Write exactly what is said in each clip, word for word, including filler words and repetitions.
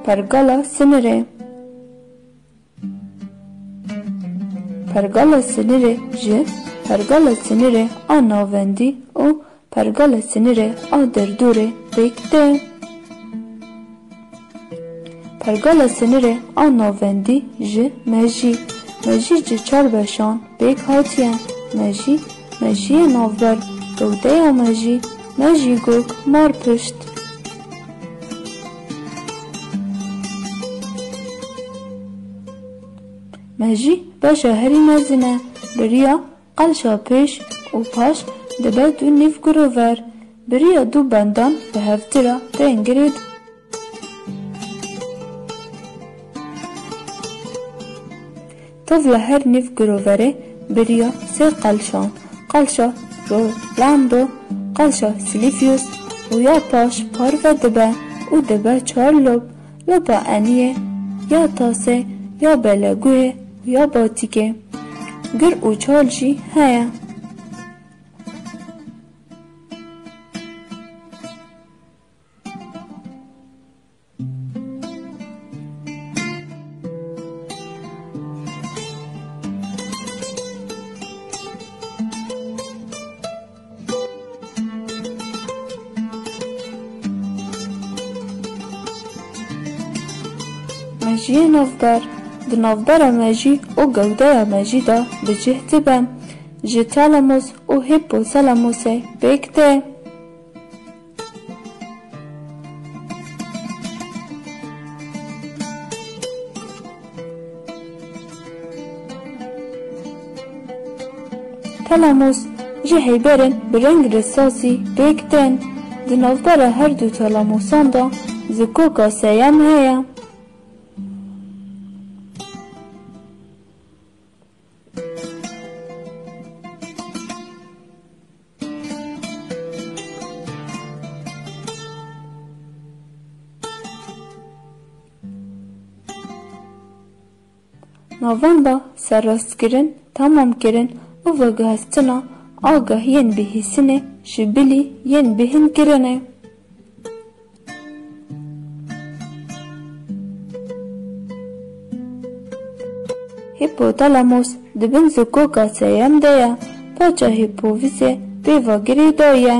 Pergala sinirê. Pergala sinirê ji pergala sinirê a navendî û pergala sinirê a derdorê pêk tê. Pergala sinirê a navendî ji mejî. Mejî ji çar beşan pêk hatiye. Mejî, mejiyê navber, gewdeya mejî, mejî gok, mar pişt. Mejî beşa herî mezin e. Biriya qelşa pêş û paş dibe du nîv girover. Biriya du bendan bi hevtira tên girêd. Tevla her nîv giroverê biriya sê qelşan, qelşa Rolando, qelşa Silvius û ya paş parve dibe û dibe çar lop. Lopa eniyê, ya tasê, ya beleguhê û ya batîkê. Gir û çal jî heye. Mejiyê navber. Di navbera mejî û gewdeya mejî de bi cih dibe. Ji talamus û hîpotalamusê pêk tê. Talamus ji heyberên bi reng risasî pêk tên. Di navbera her du talamusan de zikoka seyem heye. Navenda serrastkirin, temamkirin û veguhestina agahiyên bihîstinê ji bilî yên bihînkirinê. Hîpotalamus di bin zikoka seyem de ye, paça hîpovîsê pêva girêdayî ye.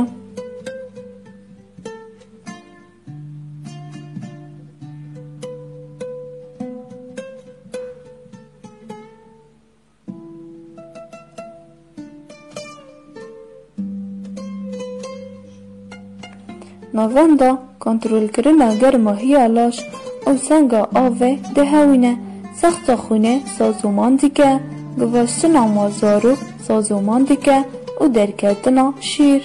Navenda kontrolkirina germahiya laş û senga avê dihewîne, sexta xwînê sazûman dike, givaştina ma zarok sazûman dike û derketina şîr.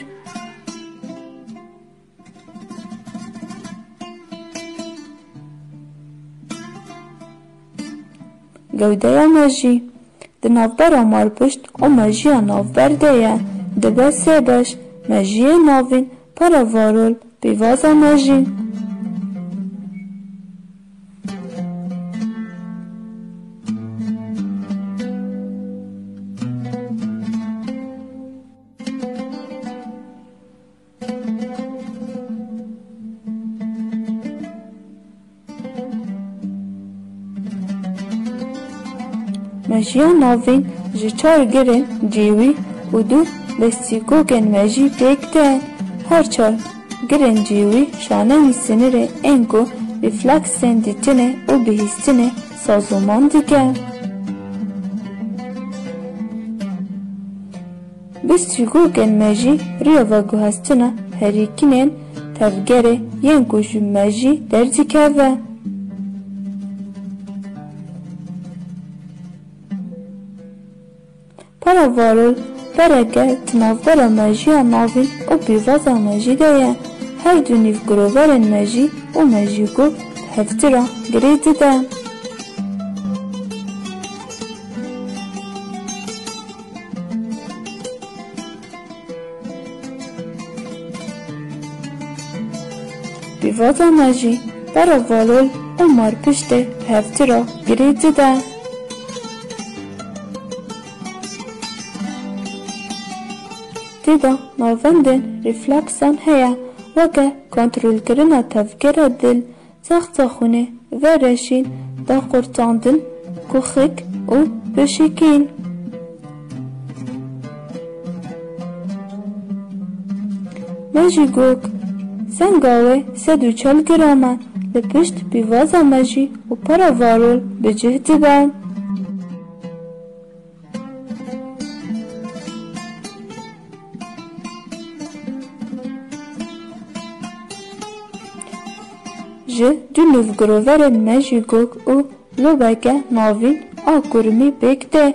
Gewdeya mejî. Di navbera marpişt û mejiya navber de ye. Dibe sê beş, mejiyê navîn, paravarol, pîvaza mejî. Mejiya navîn ji çar girên cêwî û du bestîkokên mejî pêk tên. Her çar girên cêwî şaneyên sinirê ên ku refleksên dîtinê û bihîstinê sazûman dike. Bi stîgokên mejî riya veguhestina herikînên tevgerê yên ku ji mejî derdikeve. Paravarol pereke di navbera mejiya navîn û pîvaza mejî de ye. Her du nîvgiroverên mejî û mejî ku hevtira girê dide. Pîvaza mejî, paravalol û marpiştê hevtira girê dide. Tê de navendên refleksan heye, weke kontrolkirina tevgera dil, saxta xwînê, vereşîn, daqurtandin, kuxik û pişikîn. Mejî gok, senga wê sed û çel gram e, li pişt pîvaza mejî û paravarol bi cih dibe. Ji du nûv giroverên mejî gok û lobeke navîn a kurmî pêk tê,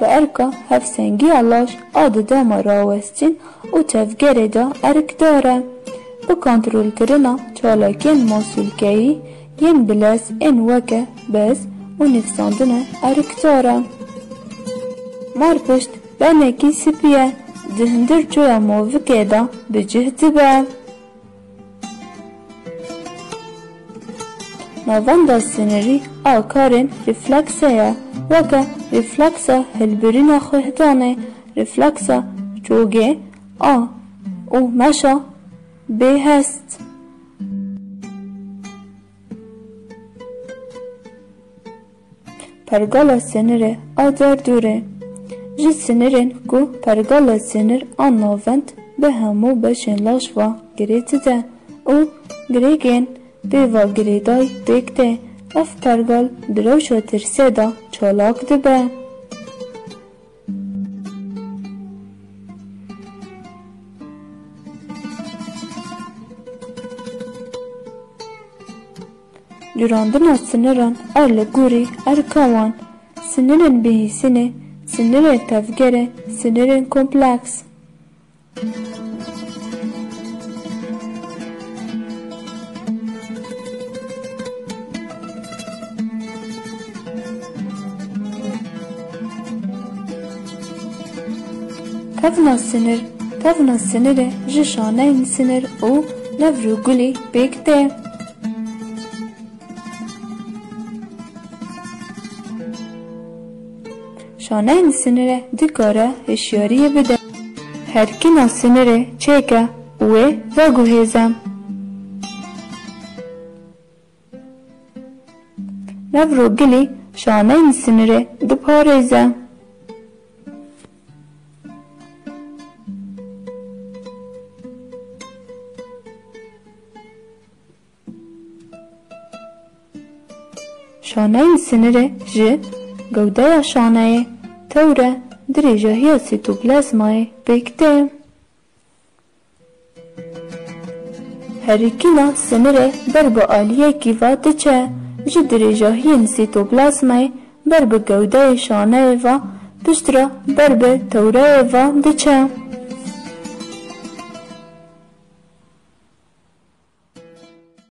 bi erka hevsengiya laş a di dema rawestîn û tevgerê de erkdar e. Bi kontrolkirina çalakiyên masûlkeyî yên bilez ên weke bez û nivîsandine erkdar e. Marpişt benekî spî ye, di hundir çoya movikê de bi cih dibe. Navenda sinirî a karên rîfleksê ye, weke rîfleksa hilbirîna xwehdanê, rîfleksa çogê a û meşa bêhest. Pergala sinirê a derdorê. Ji sinirên ku pergala sinir a navend bi hemû beşên laş ve girê dide û girêgên pê ve girêdayî pêk tê, ev pergal di rewşa tirsê de çalak dibe. Curandina siniran a li gorî erka wan. Sinirên bihîstinê, sinirên tevgerê, sinirên kompleks. Tevna sinir, tevna sinirê ji şaneyên sinir û nevrogulî pêk tê. Şaneyên sinirê dikare hişyariyê bide. Herkîna sinirê çêke û wê veguhêze. Nevrogilî şaneyên sinirê diparêze. Şaneyên sinirê ji gewdeya şaneyê, tewre, dirêjahiya sîtoplazmayê pêk tê. Herikîna sinirê ber bi aliyekî ve diçe. Ji dirêjahiyên sîtoplazmayê ber bi gewdeyê şaneyê ve, piştre ber bi tewreyê ve diçe.